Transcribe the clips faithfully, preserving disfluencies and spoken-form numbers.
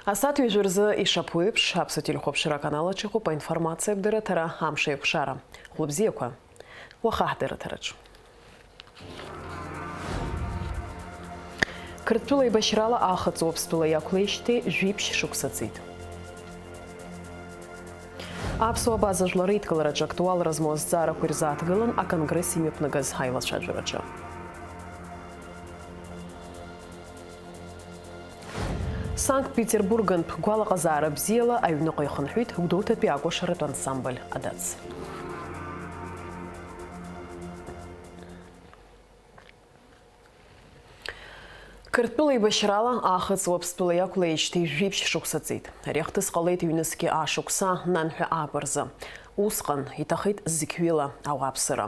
Асааҭ ҩажәа рзы ишаԥу еиԥш, Аԥсуа телехәаԥшра аканал аҿы иҟоуп аинформациатә дырраҭара Амш еиқәшара. Хәлыбзиақәа, уаха ҳдырраҭараҿы. Қырҭтәыла еибашьрала Аахыҵ Уаԥстәыла иақәлеижьҭеи жәиԥшь шықәса ҵит. Аԥсуа абаза жәлар реидкылараҿы актуалра змоу азҵаарақәа ирзааҭгылан аконгресс имҩаԥнагаз аилацәажәараҿы. Санкт-Петербургынтә гәалаҟазаара бзиала аҩныҟа ихынҳәит Гәдоуҭатәи акәашаратә ансамбль Адац. Қырҭтәыла еибашьрала Аахыҵ Уаԥстәыла иақәлеижьҭеи жәиԥшь шықәса ҵит. Ари ахҭыс ҟалеит ҩнызқьи ашықәса нанҳәа ааба рзы. Усҟан иҭахеит зқьҩыла ауааԥсыра.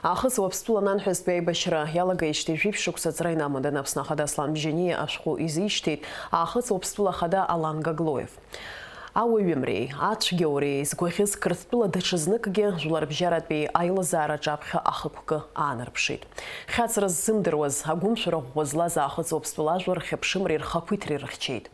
Аахыҵ Уаԥстәыла нанҳәазтәи аибашьра иалагеижьҭеи жәиԥшь шықәса аҵра инамаданы Аԥсны Ахада Аслан Бжьаниа ашәҟәы изишьҭеит Аахыҵ Уаԥстәыла Ахада Алан Гаглоев. Ауаҩымреи ацәгьауреи згәаӷьыз Қырҭтәыла даҽазныкгьы жәларбжьаратәи аилазаараҿы аԥхьа ахықәкы аанарԥшит. Хьаҵра ззымдыруаз, агәымшәара ӷәӷәа злаз Аахыҵ Уаԥстәыла ажәлар рхьыԥшымреи рхақәиҭреи рыхьчеит.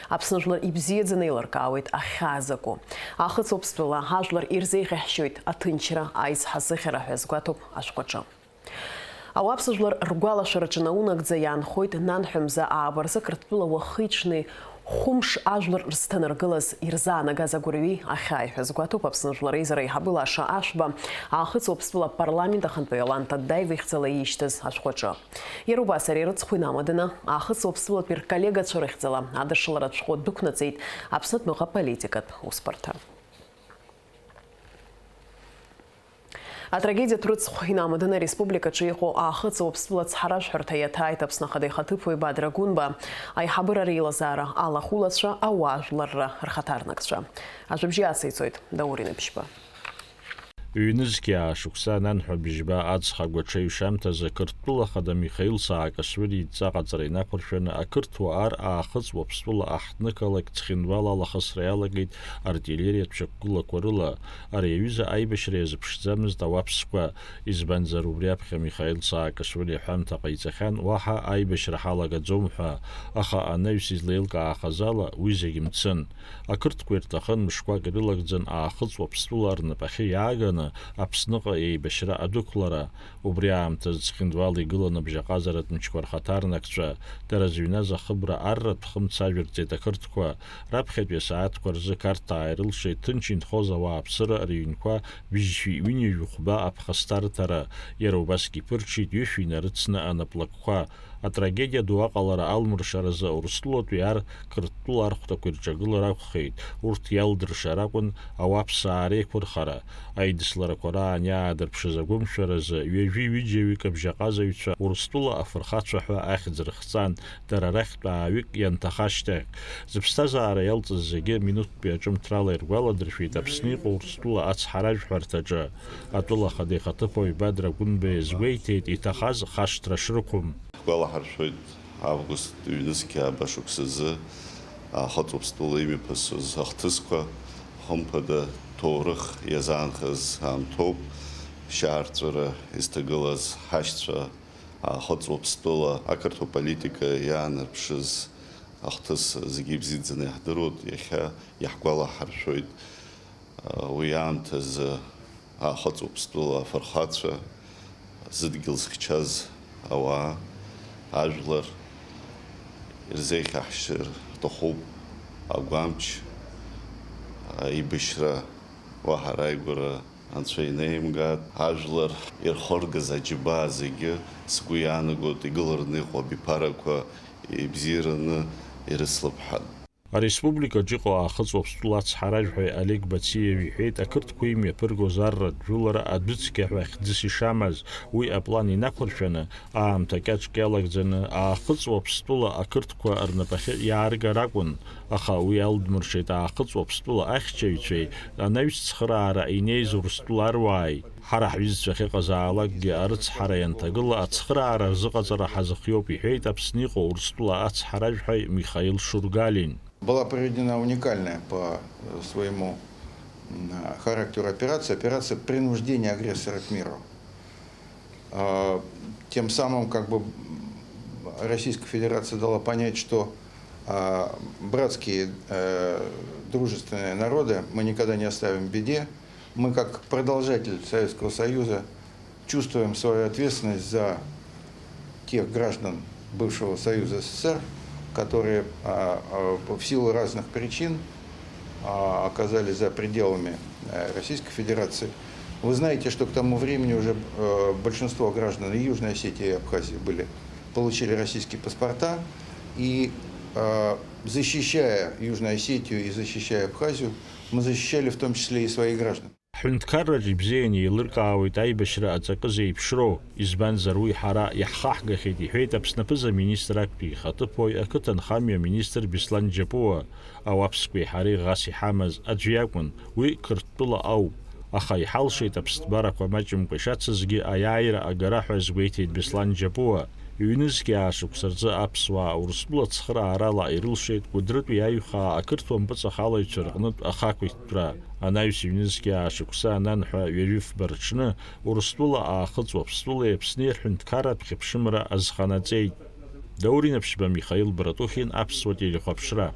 Аԥсны жәлар ибзиаӡаны еилыркаауеит ахьаа закәу. Аахыҵ Уаԥстәыла ажәлар ирзеиӷьаҳшьоит аҭынчра, аизҳазыӷьара ҳәа азгәаҭоуп ашәҟәаҿы. Ауаԥсыжәлар ргәалашәараҿы наунагӡа иаанхоит нанҳәа мза ааба рзы Қырҭтәыла уахи-ҽни хәымш ажәлар рзҭанаргылаз ирзаанагаз агәырҩеи ахьааи ҳәа азгәаҭоуп Аԥсны Жәлар Реизара аиҳабы Лаша Ашәба Аахыҵ Уаԥстәыла апарламент ахантәаҩы Алан Тадаев ихьӡала иишьҭыз ашәҟәаҿы. Иара убас ари арыцхә инамаданы, Аахыҵ Уаԥстәылатәи рколлегацәа рыхьӡала адышшыларатә шәҟәы дәықәнаҵеит Аԥсны адәныҟа политикатә усбарҭа. Атрагедиатә рыцхә инамаданы ареспубликаҿы иҟоу Аахыҵ Уаԥстәыла ацҳаражәҳәарҭа иаҭааит Аԥсны Ахада ихаҭыԥуаҩ Бадра Гәынба, аиҳабыра реилазаара алахәылацәа, ауаажәларра рхаҭарнакцәа. Ажәабжьы ациҵоит Даур Инабжьба. Ҩнызқьи аа шықәса ананҳәа бжьба аҵх агәаҽеиҩшамҭазы Қырҭтәыла Ахада Михаил Саакашвили идҵа ҟаҵара инақәыршәаны ақырҭуа ар Аахыҵ Уаԥстәыла аҳҭнықалақь Цхинвал алахысра иалагеит артиллериатә шьақәгылақәа рыла. Ари аҩыза аибашьра иазыԥшӡамызт ауаԥсқәа, избанзар убри аԥхьа Михаил Саакашвили аҳәамҭа ҟаиҵахьан уаҳа аибашьра ҳалагаӡом ҳәа, аха анаҩс излеилкаахаз ала уи зегь мцын. Ақырҭқәа ирҭахын мышқәак ирылагӡан Аахыҵ Уаԥстәыла рнапахьы иааганы Аԥсныҟа еибашьра адәықәлара. Убри аамҭазы Цхинвал игылан абжьаҟазаратә мчқәа рхаҭарнакцәа, дара зыҩназ ахыбра арратә хымца ажәырҵеит ақырҭқәа. Раԥхьатәи асааҭқәа рзы Қарҭаа ирылшеит ҭынч инхоз ауааԥсыра рыҩнқәа быжьшәи ҩынҩажәи хәба аԥхасҭа рыҭара, иара убасгьы иԥырҽит ҩышәи нарыцны анаплакқәа. Атрагедиа ду аҟалара алмыршаразы Урыстәылатәи ар Қырҭтәыла архәҭақәа ирҿагылар акәхеит, урҭ иалдыршар акәын ауаԥсаа реиқәырхара. Аидысларақәа раан иаадырԥшыз агәымшәаразы ҩажәи ҩыџьаҩык абжьаҟазаҩцәа Урыстәыла афырхацәа ҳәа ахьӡ рыхҵан, дара рахьтә ааҩык ианҭаха ашьҭахь. Зыԥсҭазаара иалҵыз зегьы минуҭтәи аҿымҭрала иргәаладыршәеит Аԥсны иҟоу Урыстәыла ацҳаражәҳәарҭаҿы. Атәыла ахада ихаҭыԥуаҩ Бадра Гәынба иазгәеиҭеит, иҭахаз хашҭра шрықәым. Ҳгәалаҳаршәоит, август ҩнызқьи ааба шықәсазы Аахыҵ Уаԥстәыла имҩаԥысыз ахҭысқәа, хымԥада, ҭоурых иазаанхаз аамҭоуп. Шьаарҵәыра изҭагылаз ҳашьцәа Аахыҵ Уаԥстәыла ақырҭуа политика иаанарԥшыз ахҭыс зегьы ибзиаӡаны иаҳдыруеит, иахьа иаҳгәалаҳаршәоит. Уи аамҭазы Аахыҵ Уаԥстәыла афырхацәа, зыдгьыл зыхьчаз ауаа, ажәлар ирзеиӷьаҳшьыр ҳҭахуп агәамч, аибашьра, уаҳа рааигәара Анцәа инеимгааит. Ажәлар ирхыргаз аџьабаа зегьы, сгәы иаанагоит, игылараны иҟоу абиԥарақәа ибзиараны ирыцлап ҳәа. Ареспубликаҿ иҟоу Аахыҵ Уаԥстәыла ацҳаражәҳәаҩ Олег Бациев иҳәеит, ақырҭқәа имҩаԥыргоз арратә жәылара адәыцқьа ҳәа хьӡыс ишамаз, уи аплан инақәыршәаны, аамҭа кьаҿк иалагӡаны Аахыҵ Уаԥстәыла ақырҭқәа рнапахьы иааргар акәын, аха уи алдмыршеит Аахыҵ Уаԥстәыла ахьчаҩцәеи анаҩс цхыраара инеиз Урыстәыла аруааи. Ҳара ҳҩызцәа ахьыҟазаалакгьы арыцҳара ианҭагыла ацхыраара рзыҟаҵара ҳазхиоуп, иҳәеит Аԥсны иҟоу Урыстәыла ацҳаражәҳәаҩ Михаил Шургалин. Была проведена уникальная по, э, своему, м, а, характеру операция, операция принуждения агрессора к миру. А, тем самым, как бы, м, Российская Федерация дала понять, что А, братские, э, дружественные народы мы никогда не оставим в беде. Мы, как продолжатель Советского Союза, чувствуем свою ответственность за тех граждан бывшего Союза С С С Р, которые, а, а, в силу разных причин, а, оказались за пределами, э, Российской Федерации. Вы знаете, что к тому времени уже, э, большинство граждан и Южной Осетии, и Абхазии были, получили российские паспорта, и, э, защищая Южную Осетию и защищая Абхазию, мы защищали в том числе и своих граждан. Ҳҳәынҭқарраҿ ибзианы еилыркаауеит аибашьра аҵакы зеиԥшроу, избанзар уи ҳара иаҳхаҳгахьеит, иҳәеит Аԥсны аԥыза-министр актәи ихаҭыԥуаҩ, ақыҭанхамҩа аминистр Беслан Џьапуа. Ауаԥсқәеи ҳареи ӷас иҳамаз аӡә иакәын, уи Қырҭтәыла ауп. Аха иҳалшеит аԥсҭбарақәа маҷымкәа ишацызгьы аиааира агара ҳәа азгәеиҭеит Беслан Џьапуа. Ҩнызқьи аа шықәса рзы аԥсуаа Урыстәыла цхыраарала ирылшеит Кәыдрытәи аҩхаа ақырҭуа мпыҵахалаҩцәа рҟнытә ахақәиҭтәра. Анаҩс ҩнызқьи аа шықәса ананҳәа ҩажәи фба рыҽны Урыстәыла, Аахыҵ Уаԥстәылеи Аԥсни рҳәынҭқарратә хьыԥшымра азханаҵеит. Даур Инаԥшьба, Михаил Братухин, Аԥсуа телехәаԥшра.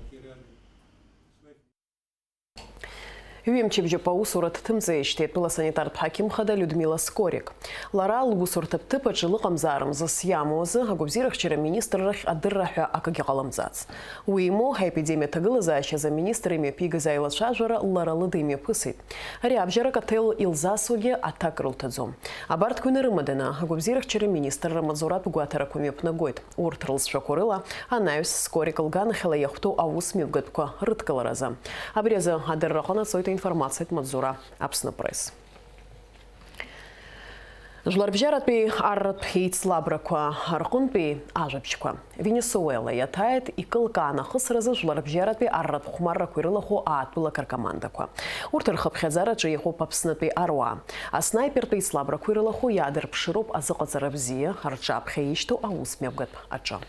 Ҩымчыбжьаԥ аусура дҭымҵеижьҭеи атәыла санитартә ҳақьым хада Людмила Скорик. Лара лусурҭатә ҭыԥ аҿы лыҟамзаара мзызс иамоу азы агәабзиарахьчара аминистррахь адырра ҳәа акгьы ҟалымҵац. Уимоу, аепидемиа аҭагылазаашьазы аминистр имҩаԥигаз аилацәажәара лара лыда имҩаԥысит. Ари абжьарак аҭел илзасугьы аҭак рылҭаӡом. Абарҭқәа инарымаданы, агәабзиарахьчара аминистрра амаҵзуратә гәаҭарақәа мҩаԥнагоит. Урҭ рылҵшәақәа рыла, анаҩс Скорик лганахьала иахәҭоу аусмҩаԥгатәқәа рыдкыларазы. Абри азы адырра аҟанаҵоит аинформациатә маҵзура Аԥсны Пресс. Жәларбжьаратәи арратә еицлабрақәа рҟынтәи ажәабжьқәа. Венесуела иаҭааит икылкаан ахысразы жәларбжьаратәи арратә хәмаррақәа ирылахәу аатәылак ркомандақәа. Урҭ рхыԥхьаӡараҿы иҟоуп Аԥснытәи аруаа. Аснаипертә еицлабрақәа ирылахәу иаадырԥшыроуп азыҟаҵара бзиа рҿаԥхьа ишьҭоу аусмҩаԥгатә аҿы.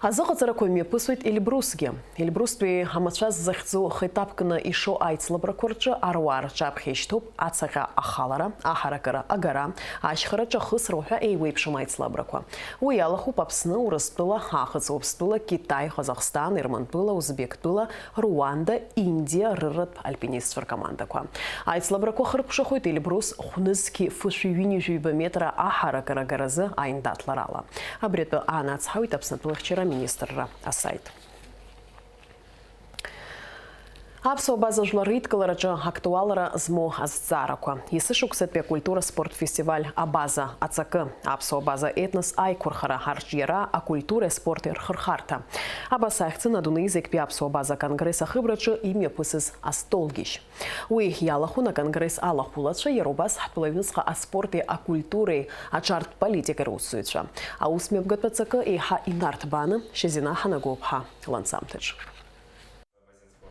Азыҟаҵарақәа мҩаԥысуеит Эльбрусгьы. Эльбрустәи амацәаз захьӡу хеҭаԥкны ишоу аицлабрақәа рҿы аруаа рҿаԥхьа ишьҭоуп ацаҟьа ахалара, аҳаракыра агара, ашьхараҿы ахысра уҳәа еиуеиԥшым аицлабрақәа. Уи иалахәуп Аԥсны, Урыстәыла, Аахыҵ Уаԥстәыла, Китай, Ҟазахстан, Ермантәыла, Узбектәыла, Руанда, Индиа рырратә альпинистцәа ркомандақәа. Аицлабрақәа хыркәшахоит Эльбрус хәнызқьи фышәи ҩынҩажәи ҩба метра аҳаракыра агаразы аиндаҭларала. Абри атәы аанацҳауеит Аԥсны атәылахьчара аминистрра асаит. Аԥсуа база жәлар реидкылараҿы актуалра змоу азҵаарақәа. Есышықәсатәи акультура спорт фестиваль Абаза аҵакы, Аԥсуа база етнос аиқәырхара арҿиара, акультуреи аспорти рхырхарҭа. Абас ахьӡын адунеи зегьтәи аԥсуа база конгресс ахыбраҿы имҩаԥысыз астолгьежь. Уи иалахәын аконгресс алахәылацәа, иара убас ҳтәыла аҩныҵҟа аспорти акультуреи аҿартә политикеи русзуҩцәа. Аусмҩаԥгатә аҵакы еиҳа инарҭбааны Шьазина Ҳанагоуԥҳа ланҵамҭаҿ.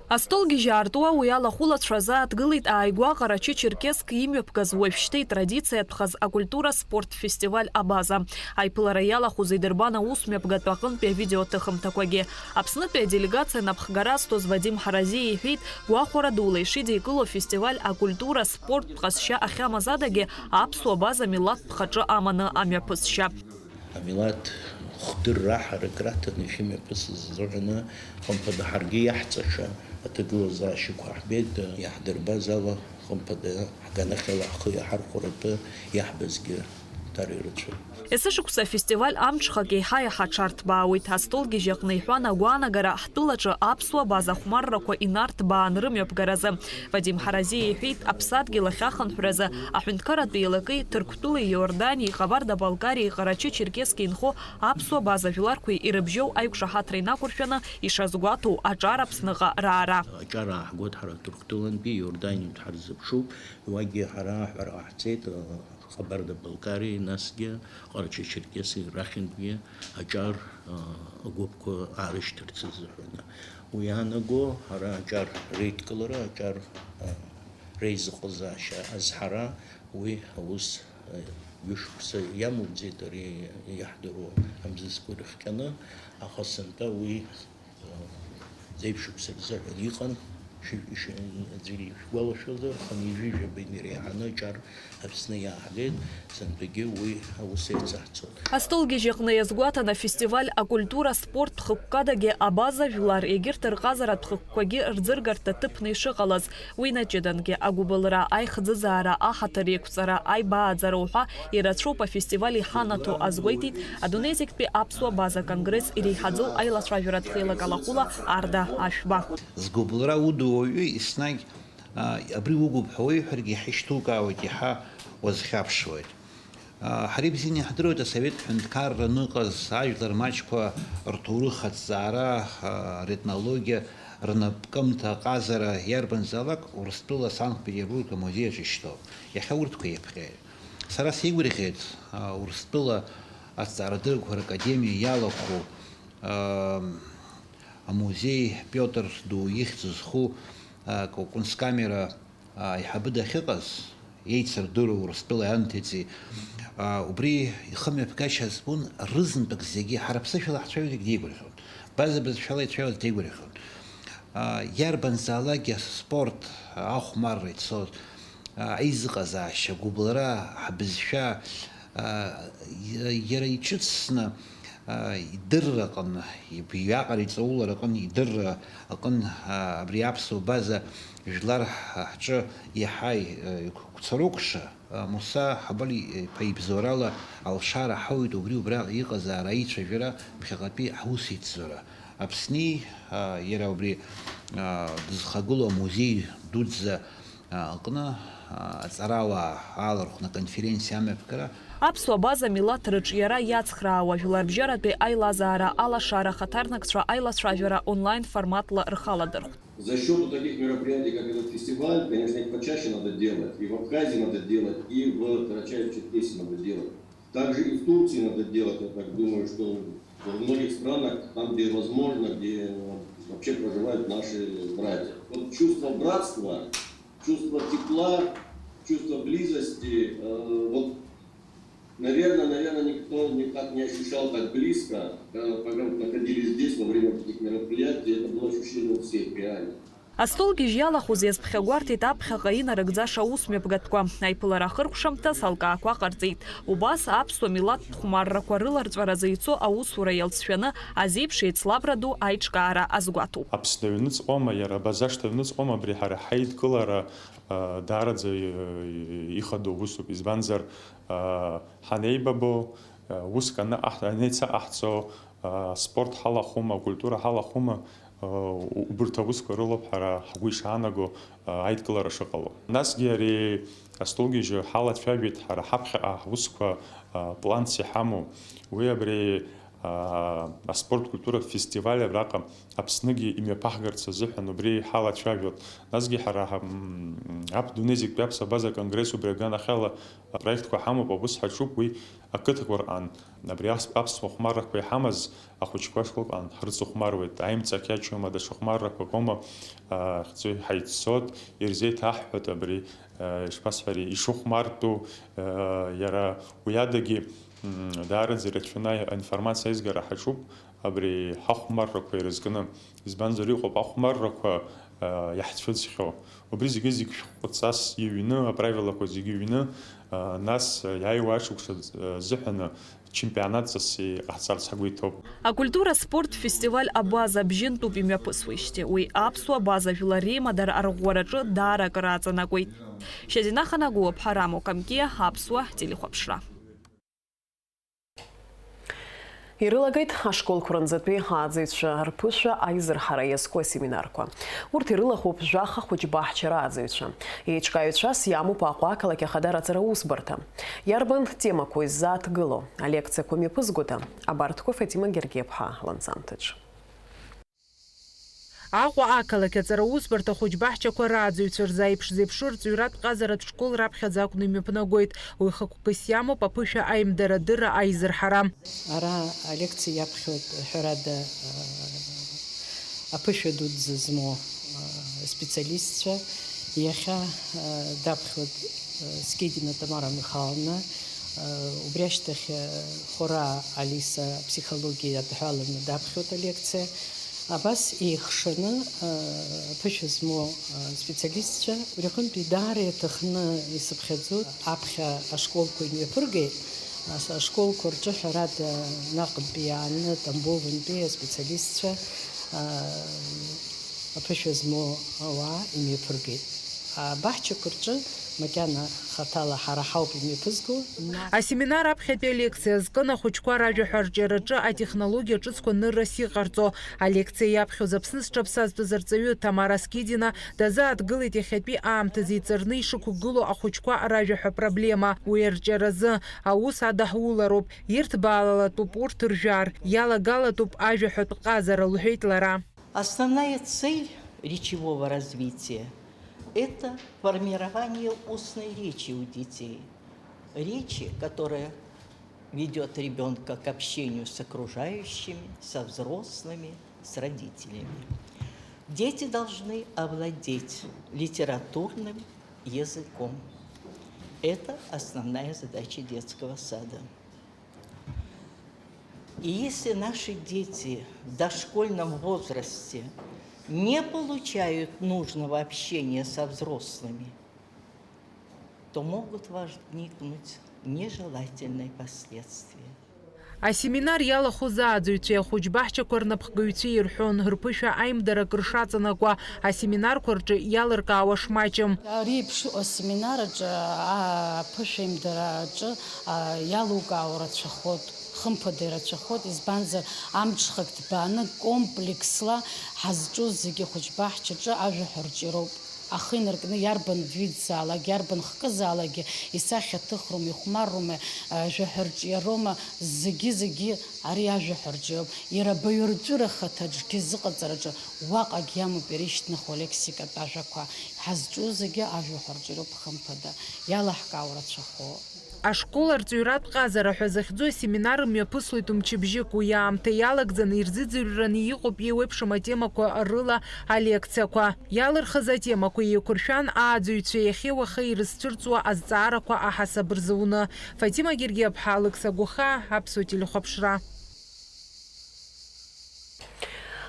Астолгьежь аартуа уи алахәылацәа азааҭгылеит ааигәа Ҟарачы-Черкесск имҩаԥгаз уажәшьҭа итрадициатәхаз акультура спорт фестиваль Абаза. Аиԥылара иалахәыз идырбан аусмҩаԥгатә аҟынтәи авидеоҭыхымҭақәагьы. Аԥснытәи аделегациа напхгара азҭоз Вадим Ҳаразиа иҳәеит, гәахәара дула ишидикыло афестиваль акультура спорттә ҟазшьа ахьамаз адагьы аԥсуа база милаҭтә хаҿы аманы амҩаԥысшьа. Амилаҭ хдырра ҳарак раҭаны ишымҩаԥысыз азыҳәаны, хымԥада, ҳаргьы иаҳҵаша аҭагылазаашьақәа ҳбеит, иаҳдырбаз ала, хымԥада, ҳганахьала ҳхы иаҳархәаратәы иаҳбазгьы дара ирацәоуп. Есышықәса афестиваль амҽхак еиҳа-еиҳа аҽарҭбаауеит. Астолгьежь аҟны иҳәан агәаанагара ҳтәылаҿы аԥсуа база хәмаррақәа инарҭбаан рымҩаԥгаразы. Вадим Ҳаразиа иҳәеит, аԥсадгьыл ахьахынҳәразы аҳәынҭқарратә еилакеи Ҭырқәтәылеи Иорданиеи Ҟабарда-Балкариеи Ҟарачы-Черкесск инхо аԥсуа база жәларқәеи ирыбжьоу аиқәшаҳаҭра инақәыршәаны ишазгәаҭоу аҿар Аԥсныҟа раара. Аҿар ааҳгоит ҳара Ҭырқәтәылантәи, Иорданиантә ҳарзыԥшуп, уагьы ҳара аҳәара ҟаҳҵеит, Ҟабарда-Балкариеи, насгьы Ҟарачы-Черкессеи рахьынтәгьы аҿар, а, агәыԥқәа аарышьҭырц азыҳәан. Уи иаанаго ҳара аҿар реидкылара, аҿар, а, реизыҟазаашьа азҳара, уи аус, а, ҩышықәса иамоуӡеит, ари иаҳдыруа амзызқәа ирыхҟьаны, аха сынтәа уи, а, зеиԥшықәса рзыҳәан иҟан, Шәи-, шәи-, аӡәыр ишәгәалашәозар, хынҩажәижәаба иреиҳаны аҿар Аԥсны иааҳгеит, сынтәагьы уи аус еицаҳҵоит. Астолгьежь аҟны иазгәаҭан, афестиваль акультура, спорттә хықәкадагьы, абаза жәлар, егьырҭ рҟазаратә хықәкқәагьы рӡыргарҭа ҭыԥны ишыҟалаз, уи наҷыдангьы агәыбылра, аихӡыӡаара, аҳаҭыр еиқәҵара, аибааӡара уҳәа ирацәоуп афестиваль иҳанаҭо, азгәеиҭеит адунеи зегьтәи аԥсуа база конгресс иреиҳаӡоу аилацәажәаратә хеилак алахәыла Арда Ашәба. Згәыбылра удуу ауаҩы еснагь, а, абри угуп ҳәа уеиҳәаргьы иаҳа ишьҭукаауеит, иаҳа уазхьаԥшуеит. А, ҳара ибзианы иаҳдыруеит асовет ҳәынҭқарра аныҟаз, ажәлар маҷқәа рҭоурых аҭҵаара, а, ретнологиа, рнапкымҭа аҟазара, иарбанзаалак Урыстәыла Санкт-Петербург амузеи аҿы ишьҭоуп. Иахьа урҭқәа еиԥҟьеит. Сара сеигәырӷьеит, а, Урыстәыла аҭҵаарадыррақәа ракадемиа иалахәу, а, амузеи Пиотр Ду ихьӡ зху, а, Кунсткамера аиҳабы дахьыҟаз, еицырдыруа Урыстәыла ианҭыҵи, а, убри ихымҩаԥгашьа збон рызынтәык зегьы, ҳара ԥсышәала ҳцәажәозаргь деигәырӷьон, база бызшәала ицәажәоз деигәырӷьон. А, иарбанзаалакгьы аспорт, ахәмарра ицоз, а, аизыҟазаашьа, агәыбылра, ҳбызшәа, а, иа-, иара иҿыцны, а, идырра аҟын, иб-, иаҟара иҵаулара аҟын, идырра аҟын, а, абри аԥсуа база жәлар ҳ-, ҳҿы иаҳа и-, э, игәцарыкәша, а, Муса Ҳабали иԥа ибзоурала алшара ҳауит убри убраҟа иҟазаара аицәажәара, ԥхьаҟатәи ҳусеицура. Аԥсни, а, иара убри, а, дызхагылоу амузеи дуӡӡа, а, аҟны, а, аҵарауаа аалархәны аконференциа амҩаԥгара. Аԥсуа база милаҭ рыҿиара иацхраауа жәларбжьаратәи аилазаара алашара ахаҭарнакцәа аилацәажәара онлайн форматла рхаладырхәт. За счёт вот таких мероприятий, как этот фестиваль, конечно, их почаще надо делать, и в Абхазии надо делать, и в Карачаево-Черкесии надо делать. Также и в Турции надо делать, я так думаю, что во многих странах, там, где возможно, где, э, вообще проживают наши братья. Вот чувство братства, чувство тепла, чувство близости, э, вот, наверное, наверное, никто никак не ощущал так близко, э, когда вот находились здесь во время вот этих мероприятий, это было ощущение у всех реально. Астолгьежь иалахәыз иазԥхьагәарҭеит аԥхьаҟа инарыгӡаша аусмҩаԥгатәқәа. Аиԥылара ахыркәшамҭаз алкаақәа ҟарҵеит. Убас аԥсуа милаҭтә хәмаррақәа рыларҵәаразы ицо аусура иалҵшәаны азеиԥш еицлабра ду аиҿкаара азгәаҭоуп. Аԥсны аҩныҵҟоума, иара абазашҭа аҩныҵҟоума абри ҳара ҳаидкылара, а, даараӡа, и-, и-, ихадоу усуп. Избанзар, а, ҳанеибабо, а, уск аныҟаҳ-, анеицаҟаҳҵо, а, аспорт ҳалахәума, акультура ҳалахәума, а, у-, убырҭ аусқәа рылоуп ҳара ҳгәы ишаанаго, а, аидкылара шыҟало. Насгьы ари астолгьежьы ҳалацәажәеит ҳара ҳаԥхьаҟа ҳусқәа, а, планс иҳамоу. Уи абри, а, аспорт культуратә фестиваль абраҟа Аԥсныгьы имҩаԥаҳгарц азыҳәан убри ҳалацәажәон. Насгьы ҳара ҳа-, м, аԥ-, дунеи зегьтәи аԥсуа база конгресс убри аганахьала апроектқәа ҳамоуп, аус ҳаҿуп уи ақыҭақәа рҟан. Абри ас-, аԥсуа хәмаррақәа иҳамаз ахәыҷқәа школқәа ҳрыцыхәмаруеит. Аимҵакьачома, даҽа хәмаррақәак ома, а, хьӡы ҳаиццот, ирзеиҭаҳҳәот абри, а, ишԥасҳәари, ишыхәмартәу, а, иара уи адагьы, м, даараӡа ирацәаны аинформациа аизгара ҳаҿуп абри ҳахәмаррақәа ирызкны. Избанзар, иҟоуп ахәмаррақәа, а, иаҳцәыӡхьоу. Убри зегьы-зегь шәҟәҵас иҩны, аправилақәа зегьы ҩны, а, нас, а, иааиуа ашықәса, а, азыҳәаны чемпионатҵас иҟаҳҵарц ҳгәы иҭоуп. Акультура спорт фестиваль абаза бжьынтәуп имҩаԥысуеижьҭеи. Уи аԥсуа база жәлар реимадара арӷәӷәараҿы даара акыр аҵанакуеит. Шьазина Ханагәыуаԥҳа, Рамо Камкиа, Аԥсуа телехәаԥшра. Ирылагеит ашколқәа рынӡатәи ааӡаҩцәа рԥышәа аизырҳара иазку асеминарқәа. Урҭ ирылахәуп жәаха хәыҷбаҳчара ааӡаҩцәа. Еиҿкааҩцәас иамоуп Аҟәа ақалақь ахадара аҵараусбарҭа. Иарбан темақәоу иззааҭгыло? Алекциақәа мҩаԥызгода? Абарҭқәа Фатима Гергиаԥҳа ланҵамҭаҿ. Аҟәа ақалақь аҵараусбарҭа ахәыҷбаҳчақәа рааӡаҩцәа рзы аиԥш зеиԥшу рҵаҩратә ҟазаратә школ раԥхьаӡа акәны имҩаԥнагоит. Уи хықәкыс иамоуп аԥышәа аимдарадырра аизырҳара. Ара алекциа иаԥхьоит, ҳәарада, аԥышәа дуӡӡа змоу специалистцәа. Иахьа даԥхьоит Скедина Тамара Михайловна. Убри ашьҭахь Хора Алиса аԥсихологиа иадҳәаланы даԥхьоит алекциа. Абас еихшаны, аԥышәа змоу аспециалистцәа, убри аҟынтәи даара иаҭахны исыԥхьаӡоит, аԥхьа ашколқәа имҩаԥыргеит, ас-, ашколқәа рҿы ҳәарада наҟынтәи иааны Тамбовынтәи аспециалистцәа, аԥышәа змоу ауаа имҩаԥыргеит. Абаҳчақәа рҿы макьана хаҭала ҳара ҳауп имҩаԥызго. Асеминар аԥхьатәи алекциа азкын ахәыҷқәа ражәаҳәа арҿиараҿы атехнологиа ҿыцқәа ныррас иҟарҵо. Алекциа иаԥхьоз Аԥсны зҽаԥсазтәыз арҵаҩы Тамара Скидина дазааҭгылеит иахьатәи аамҭазы иҵарны ишықәгылоу ахәыҷқәа ражәаҳәа проблема. Уи арҿиаразы аус адаҳулароуп, ирҭбаалалатәуп урҭ ржәар, иалагалатәуп ажәаҳәатә ҟазара, лҳәеит лара. Основная цель речевого развития — это формирование устной речи у детей. Речи, которая ведёт ребёнка к общению с окружающими, со взрослыми, с родителями. Дети должны овладеть литературным языком. Это основная задача детского сада. И если наши дети в дошкольном возрасте не получают нужного общения со взрослыми, то могут возникнуть нежелательные последствия. Асеминар иалахәыз ааӡаҩцәеи ахәыҷ баҳчақәа рнапхгаҩцәеи ирҳәон, рԥышәа аимдара акыр шаҵанакуа, асеминарқәа рҿы иалыркаауа шмаҷым. Ари еиԥш иҟоу асеминар аҿы, а, аԥышәа аимдара аҿы, а, иалукаауа рацәахоит, хымԥада ирацәахоит, избанзар, амҽхак ҭбааны комплексла ҳазҿу зегьы ахәыҷ баҳчаҿы ажәаҳәа рҿиароуп. Ахы инаркны иарбан жәитәзаалак, иарбан хкызаалакгьы исахьаҭыхроума, ихәмарроума, ажәаҳәа рҿиароума, зегьы-зегьы ари ажәаҳәа рҿиароуп. Иара абаҩрҵәыра ахаҭаҿгьы зыҟаҵараҿы уаҟагь иамоуп иара ишьҭнахуа алексикатә ажәақәа. Ҳазҿу зегьы ажәаҳәа рҿиароуп, хымԥада, иалаҳкаауа рацәахо. Ашкол арҵаҩратә ҟазара ҳәа захьӡу асеминар мҩаԥыслоит мчыбжьык, уи аамҭа иалагӡаны ирзыӡырҩраны иҟоуп еиуеиԥшым атемақәа рыла алекциақәа. Иалырхыз атемақәа еиқәыршәан, ааӡаҩцәа иахьеи уахеи ирызцәырҵуа азҵаарақәа аҳасаб рзуны. Фатима Гергиаԥҳа, Алықьса Гәыхаа, Аԥсуа телехәаԥшра.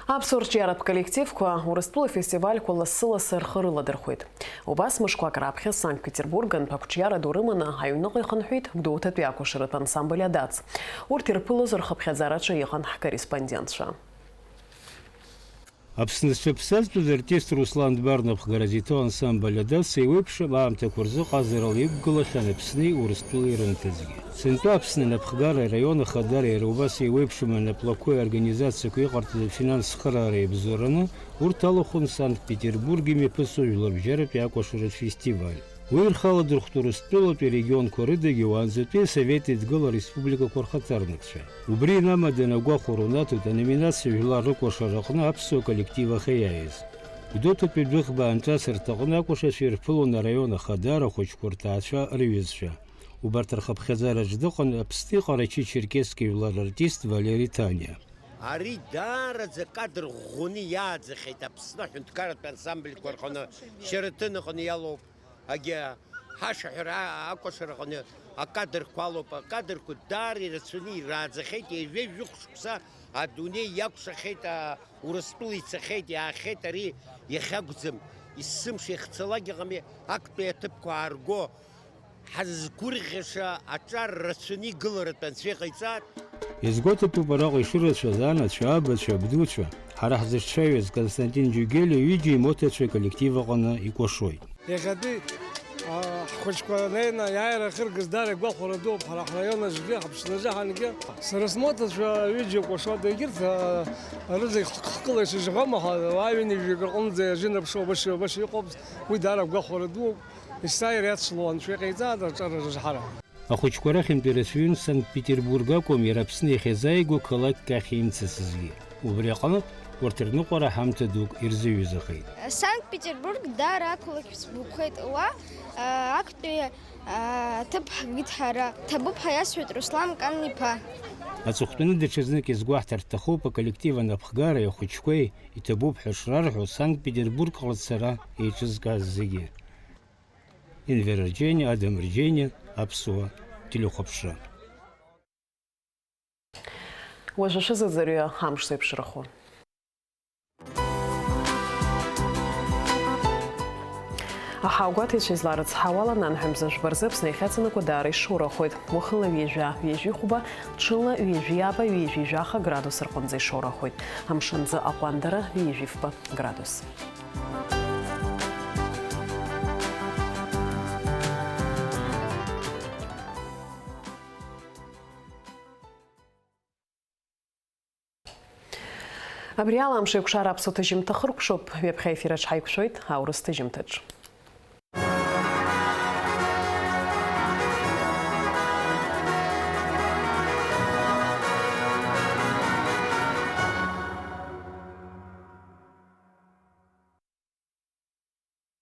Аԥсуа рҿиаратә коллективқәа Урыстәыла фестивальқәа лассы-лассы рхы рыладырхәеит. Убас мышқәак раԥхьа Санкт-Петербург-антә ақәҿиара ду рыманы аҩныҟа ихынҳәит Гәдоуҭатәи акәашаратә ансамбль Адац. Урҭ ирԥылоз рхыԥхьаӡараҿы иҟан ҳкорреспондентцәа. Аԥсны зҽаԥсазтәыз артист Руслан Дбар напхгара зиҭо ансамбль Адац еиуеиԥшым аамҭақәа рзы ҟазарала иқәгылахьан Аԥсни Урыстәылеи рымҭазгьы. Сынтәа Аԥсны анапхгара араион ахадара иара убас еиуеиԥшым анаплакқәеи аорганизациақәеи иҟарҵаз афинанс цхыраара иабзоураны урҭ алахәын Санкт-Петербург имҩаԥысуа жәларбжьаратәи акәашаратә фестиваль. Уи рхы аладырхәт Урыстәылатәи арегионқәа рыдагьы уаанӡатәи асовет еидгыла ареспубликақәа рхаҭарнакцәа. Убри инамаданы агәахәара унаҭоит аноминациа жәлар рыкәашара аҟны аԥсуа коллектив ахьаиааиз. Гәдоуҭатәи адәыӷба аанҿасырҭаҟны акәашацәа ирԥылон араион ахадара ахәыҷқәа рҭаацәа рыҩызцәа. Убарҭ рхыԥхьаӡараҿ дыҟан Аԥсни Ҟарачы-Черкески жәлар рартист Валери Ҭаниа. Ари даараӡа кадр ӷәӷәаны иааӡахьеит Аԥсны аҳәынҭқарратә ансамбльқәа рҟны, Шьараҭын аҟны иалоуп, егьи ҳашәаҳәара акәашара аҟны акадрқәа алоуп, акадрқәа даара ирацәаны ирааӡахьеит, ҩажәа жәохә шықәса адунеи иакәшахьеит, а, Урыстәыла ицахьеит, иаахьеит, ари иахьакәӡам, есымша ихцалак иҟами, актәи аҭыԥқәа аарго, ҳазгәырӷьаша аҿар рацәаны игыларатәы Анцәа иҟаиҵааит. Иазгәаҭатәуп араҟа ишырацәаз анацәа, абацәа, абдуцәа. Ҳара ҳзыҿцәажәаз Константин Џьугели ҩыџьа имоҭацәа аколлектив аҟны икәашоит. Иахьатәи, а, ҳхәыҷқәа неины аиааира ахьыргаз даара игәахәара дууп ҳара ҳраион аҿгьы, ҳаԥсны азы ҳангьы. Сара смоҭацәа ҩыџьа кәашоит, егьырҭ, а, рызегь х-, хкыла ишыжәҳәома ҳәа, уаа ҩынҩажәи акы рҟынӡа иажәы наԥшуа баша, баша иҟоуп, уи даара агәахәара дууп. Есааира иацло Анцәа иҟаиҵааит аҿар арыжҳара. Ахәыҷқәа рахьынтә ирацәаҩын Санкт-Петербург акәым, иара Аԥсны иахьазааигәоу қалақьк ахь имцацызгьы. Убри аҟнытә, урҭ рныҟәара ҳамҭа дук ирзыҩызахеит. Санкт-Петербург даара ақалақь сгәаԥхеит. Уа, а, актәи, а, аҭыԥ ҳгеит ҳара. Ҭабуп ҳәа иасҳәеит Руслан Канн-иԥа. Аҵыхәтәаны даҽазнык иазгәаҳҭар рҭахуп аколлектив анапхгареи ахәыҷқәеи, иҭабуп ҳәа шрарҳәо Санкт-Петербургҟа рцара еиҿызкааз зегьы. Енвер Арџьениа, Адам Арџьениа, Аԥсуа телехәаԥшра. Уажәы шәызыӡырҩы амш зеиԥшрахо. Аҳауагәаҭаҩцәа изларыцҳауала, нанҳәа мза жәба рзы Аԥсны иахьаҵанакуа даара ишоурахоит. Уахыла ҩажәа, ҩажәихәба, ҽыла ҩажәи ааба, ҩажәи жәаха градус рҟынӡа ишоурахоит. Амшынӡы аҟәандара ҩажәи фба градус. Абри ала амш еиқәшара аԥсуа ҭыжьымҭа хыркәшоуп, ҩаԥхьа ефир аҿы ҳаиқәшәоит аурыс ҭыжьымҭаҿ.